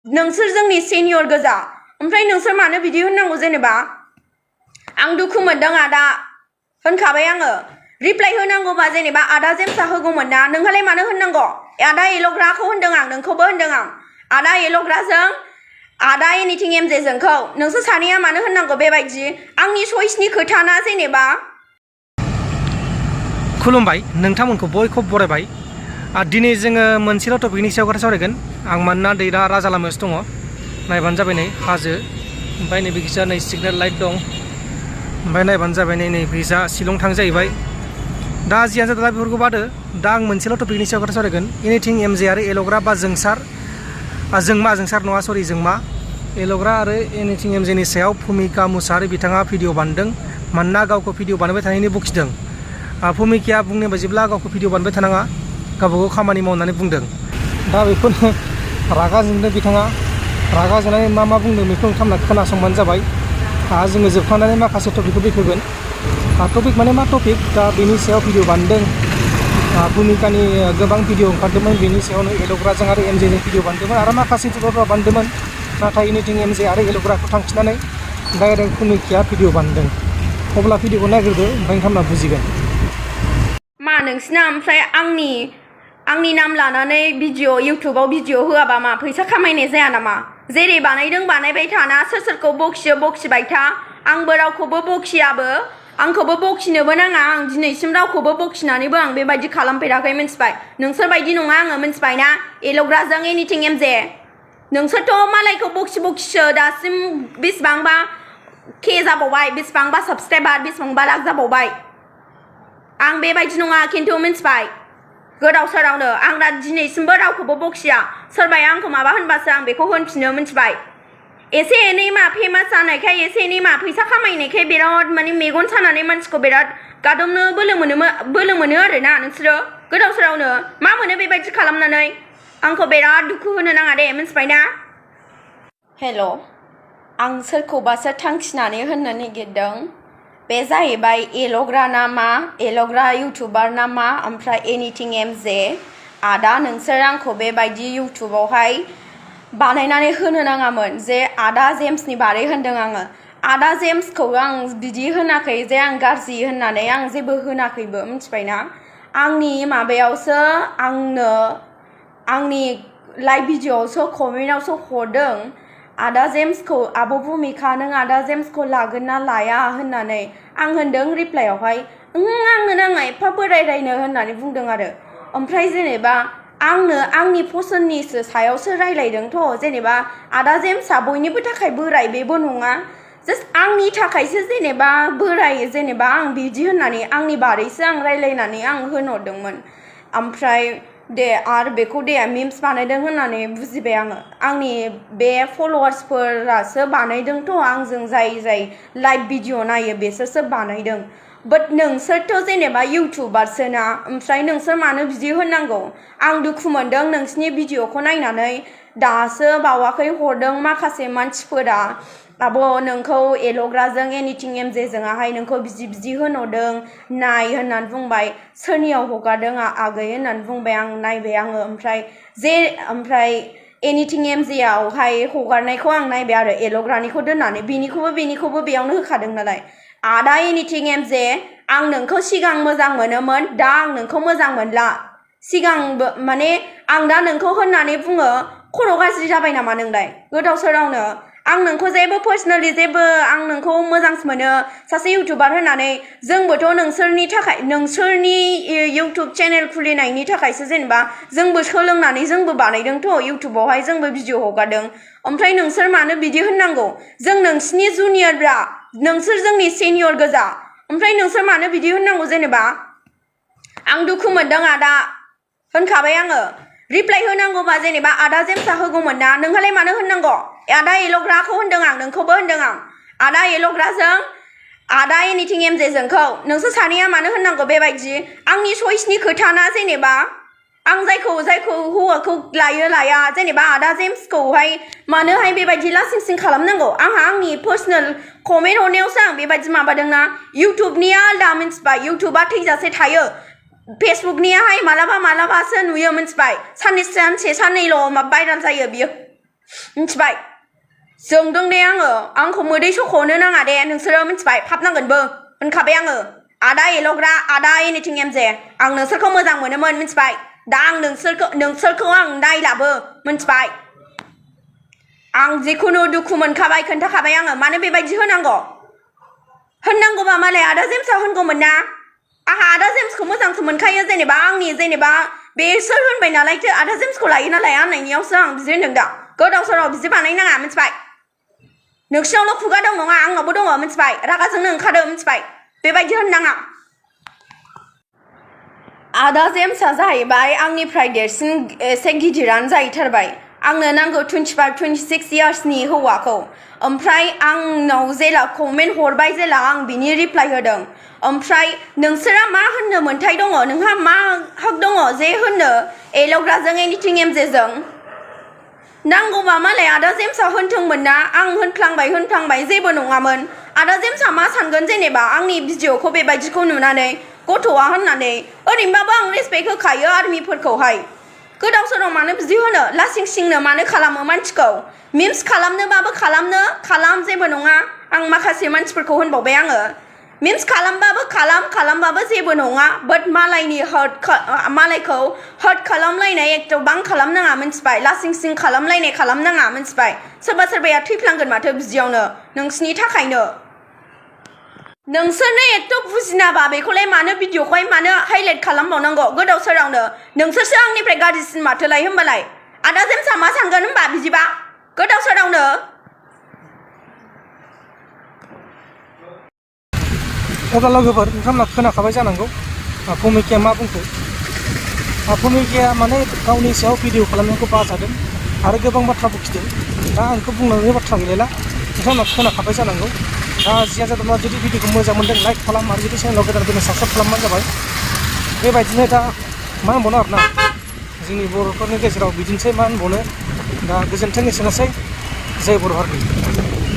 नोंसोर जोंनि सिनियर गोजा ओमफ्राय नोंसोर मानो बिदि होननांगौ जेनेबा आं दुखु मोनदों आदा होनखाबाय आङो रिप्लाइ होनांगौबा जेनेबा आदा जेम्सआ होगौमोन ना नोंहालाय मानो होननांगौ आदा एल'ग्राखौ होनदों आं नोंखौबो होनदों आं आदा एल'ग्राजों आदा एनिथिं एमजे जोंखौ नोंसोर सानैया मानो होननांगौ बेबायदि आंनि चइसनि खोथा ना जेनेबा खुलुमबाय नोंथांमोनखौ बयखौबो बरायबाय दिनै जोङो मोनसेल' टपिकनि सायाव खोथा सावरायगोन आं मानोना दैरा राजा लामायावसो दङ नायबानो जाबाय नै हाजो ओमफ्राय नै बिखिजा नै सिगनेल लाइट दं ओमफ्राय नायबानो जाबाय नै बिजा शिलं थां जाहैबाय दा जियानो जादों दा बेफोरखौ बादो दा आं मोनसेल' टपिकनि सायाव खोथा सावरायगोन एनिथिं एमजे आरो एल'ग्रा बा जोंसार नङा सरि जोंमा एल'ग्रा आरो एनिथिं एमजेनि सायाव भुमिका मुसाहारि बिथाङा भिडिअ बानायदों मानोना गावखौ भिडिअ बानायबाय थानायनि बखिदों भुमिकाया बुंनाय बायदिब्ला गावखौ भिडिअ बानायबाय थानाङा गावबागाव खामानि मावनानै बुंदों दा बेखौनो रागा जोंदों बिथाङा रागा जोंनानै मा बुंदों बेखौ नोंथांमोना खोनासंबानो जाबाय जोङो जोबखांनानै माखासे टपिकखौ बेखेवगोन टपिक माने मा टपिक दा बेनि सायाव भिडिअ बानायदों भुमिकानि गोबां भिडिअ ओंखारदोंमोन बेनि सायावनो एल'ग्राजों आरो एमजेनि भिडिअ बानायदोंमोन आरो माखासे इउटिउबारफ्रा बानायदोंमोन नाथाय एनिथिं एमजे आरो एल'ग्राखौ थांखिनानै डाइरेक्ट भुमिकाया भिडिअ बानायदों अब्ला भिडिअखौ नायग्रोदो ओमफ्राय नोंथांमोना बुजिगोन मा नोंसिना ओमफ्राय आंनि नाम लानानै भिडिअ इउटुबाव भिडिअ होआबा मा फैसा खामायनाय जाया नामा जेरै बानायदों बानायबाय थाना सोरखौ बखियो बखिबाय था आंबो रावखौबो बखियाबो आंखौबो बखिनोबो नाङा आं दिनैसिम रावखौबो बखिनानैबो आं बेबायदि खालामफेराखै मिन्थिबाय नोंसोर बायदि नङा आङो मिन्थिबाय ना एल'ग्राजों एनिथिं एमजे नोंसोरथ' मालायखौ बखिसो दासिम बेसेबांबा के जाबावबाय बेसेबांबा साबसक्राइबार बेसेबांबा लाख जाबावबाय आं बेबायदि नङा खिन्थु मिन्थिबाय गोदाव सोरावनो आं दा दिनैसिमबो रावखौबो बखिया सोरबाया आंखौ माबा होनबासो आं बेखौ होनफिनो मिन्थिबाय एसे एनै मा फेमास जानायखाय एसे एनै मा फैसा खामायनायखाय बिराद माने मेगन सानानै मानसिखौ बिराद गादबनो बोलो मोनो आरोना नोंसोरो गोदाव सोरावनो मा मोनो बेबायदि खालामनानै आंखौ बिराद दुखु होनो नाङा दे मिन्थिबाय ना हेल' आं सोरखौबासो थांखिनानै होननो नागिरदों बे जाहैबाय एल'ग्रा ना मा एल'ग्रा इउटुबार ना मा ओमफ्राय एनिथिं एमजे आदा नोंसोर आंखौ बेबायदि इउटुबावहाय बानायनानै होनो नाङामोन जे आदा जेम्सनि बारै होनदों आङो आदा जेम्सखौ आं बिदि होनाखै जे आं गाज्रि होननानै आं जेबो होनाखैबो मिन्थिबायना आंनि माबायावसो आंनो आंनि लाइभ भिडिअ'आवसो कमेन्टआवसो हरदों आदा जेम्सखौ आब' भुमिका नों आदा जेम्सखौ लागोन ना लाया होननानै आं होनदों रिप्लाइआवहाय आंनो नाङा एफा बोरायरायनो होननानै बुंदों आरो ओमफ्राय जेनेबा आंनो आंनि पसननिसो सायावसो रायलायदोंथ' जेनेबा आदा जेम्सआ बयनिबो थाखाय बोराय बेबो नङा जास्ट आंनि थाखायसो जेनेबा बोराय जेनेबा आं बिदि होननानै आंनि बारैसो आं रायलायनानै आं होनहरदोंमोन ओमफ्राय दे आरो बेखौ दे मिम्स बानायदों होननानै बुजिबाय आङो आंनि बे फल'वार्सफोरासो बानायदोंथ' आंजों जाय लाइभ भिडिअ नायो बेसोरसो बानायदों बाट नोंसोरथ' जेनेबा इउटुबारसो ना ओमफ्राय नोंसोर मानो बिदि होननांगौ आं दुखु मोनदों नोंसिनि भिडिअखौ नायनानै दासो बावाखै हरदों माखासे मानसिफोरा आब' नोंखौ एल'ग्राजों एनिथिं एमजेजोंहाय नोंखौ बिदि होनहरदों नाय होननानै बुंबाय सोरनियाव हगारदों आगै होननानै बुंबाय आं नायबाय आङो ओमफ्राय एनिथिं एमजेआवहाय हगारनायखौ आं नायबाय आरो एल'ग्रानिखौ दोननानै बेनिखौबो बेयावनो होखादों नालाय आदा एनिथिं एमजे आं नोंखौ सिगां मोजां मोनोमोन दा आं नोंखौ मोजां मोनला सिगांबो माने आं दा नोंखौ होननानै बुङो खर' गाज्रि जाबाय नामा नोंलाय गोदाव सोरावनो आं नोंखौ जेबो पार्सनेलि जेबो आं नोंखौ मोजांसो मोनो सासे इउटुबार होननानै जोंबोथ' नोंसोरनि इउटुब चेनेल खुलिनायनि थाखायसो जेनेबा जोंबो सोलोंनानै जोंबो बानायदोंथ' इउटुबावहाय जोंबो भिडिअ हगारदों ओमफ्राय नोंसोर मानो बिदि होननांगौ जों नोंसिनि जुनियरब्रा नोंसोर जोंनि सिनियर गोजा ओमफ्राय नोंसोर मानो बिदि होननांगौ जेनेबा आं दुखु मोनदों आदा होनखाबाय आङो रिप्लाइ होनांगौबा जेनेबा आदा जेम्सआ होगौमोन ना नोंहालाय मानो होननांगौ आदा एल'ग्राखौ होनदों आं नोंखौबो होनदों आं आदा एल'ग्राजों आदा एनिथिं एमजे जोंखौ नोंसोर सानैया मानो होननांगौ बेबायदि आंनि चइसनि खोथा ना जेनेबा आं जायखौ हौवाखौ लाया जेनेबा आदा जेम्सखौहाय मानोहाय बेबायदि लासिं सिं खालामनांगौ आंहा आंनि पार्सनेल कमेन्ट हरनायावसो आं बेबायदि माबादोंना इउटुबनिया आलदा मिन्थिबाय इउटुबा थैजासे थायो फेसबुकनियाहाय मालाबासो नुयो मिन्थिबाय सानसे साननैल' भाइराल जायो बियो मिथिबाय जोंदों दे आंखौ मोदै सख'नो नाङा दे नोंसोरो मिथिबाय फाबनांगोनबो होनखाबाय आङो आदा एल'ग्रा आदा एनिथिं एमजे आं नोंसोरखौ मोजां मोनोमोन मिथिबाय दा आं नोंसोरखौ आं नायलाबो मिथिबाय आं जिखुनु दुखु मोनखाबाय खोन्थाखाबाय आङो मानो बेबायदि होननांगौबा मालाय आदा जेम्सआ होनगौमोन ना आहा आदा जेम्सखौ मोजांसो मोनखायो जेनेबा बे सोर होनबाय नालायथो आदा जेम्सखौ लायो ना लाया होननायनियावसो आं बिदि होनदों दा गोदाव सोराव बिदि बानायनाङा मिथिबाय नोंसिनावल' खुगा दं नङा आंनावबो दङ मिथिबाय रागाजोंनो ओंखारो मिथिबाय बेबायदि होननाङा आदा जेम्सआ जाहैबाय आंनिफ्राय देरसिन एसे गिदिरानो जाहैथारबाय आंनो नांगौ 25-26 इयार्सनि हौवाखौ ओमफ्राय आंनाव जेला कमेन्ट हरबाय जेला आं बिनि रिप्लाइ होदों ओमफ्राय नोंसोरा मा होननो मोन्थाय दङ नोंहा मा हक दङ जे होननो एल'ग्राजों एनिथिं एमजेजों नांगौबा मालाय आदा जेम्सआ होनथोंमोन ना आं होनफ्लांबाय जेबो नङामोन आदा जेम्सआ मा सानगोन जेनेबा आंनि भिडिअखौ बेबायदिखौ नुनानै गथ'आ होननानै ओरैनोबाबो आं रेसपेक्ट होखायो आर्मिफोरखौहाय गोदाव सोराव मानो बिदि होनो लासिं सिंनो मानो खालामो मानसिखौ मिम्स खालामनोबाबो खालाम जेबो नङा आं माखासे मानसिफोरखौ होनबावबाय आङो मिम्स खालामबाबो जेबो नङा बाट मालायखौ हार्ट खालामलायनाय एथबां खालामनाङा मिथिबाय लासिं सिं खालामनाङा मिथिबाय सोरबाया थैफ्लांगोन माथो बिदियावनो नोंसिनि थाखायनो नोंसोरनो एथ' बुजिनाबा बेखौलाय मानो भिडिअखौहाय मानो हाइलाइट खालामबावनांगौ गोदाव सोरावनो नोंसोरसो आंनिफ्राय गाज्रिसिन माथोलाय होमबालाय आदा जेम्सआ मा सानगोन होमबा बिदिबा गोदाव सोरावनो अब्ला लोगोफोर नोंथांमोना खोनाखाबाय जानांगौ भुमिकाया मा बुंखो भुमिकाया माने गावनि सायाव भिडिअ खालामनायखौ बाजादों आरो गोबां बाथ्रा बुखिदों दा आंखौ बुंनांगौ बाथ्रा गैला नोंथांमोना खोनाखाबाय जानांगौ दा जिया जादोंब्ला जुदि भिडिअखौ मोजां मोनदों लाइक खालाम आरो जुदि चेनेलाव गोदान फैनो साबस्क्राइब खालामबानो जाबाय बेबायदिनो दा मा होनबावनो आरोना जोंनि बर'फोरनि गेजेराव बिदिनोसै मा होनबावनो दा गोजोन्थों एसेनोसै जय बर' हारि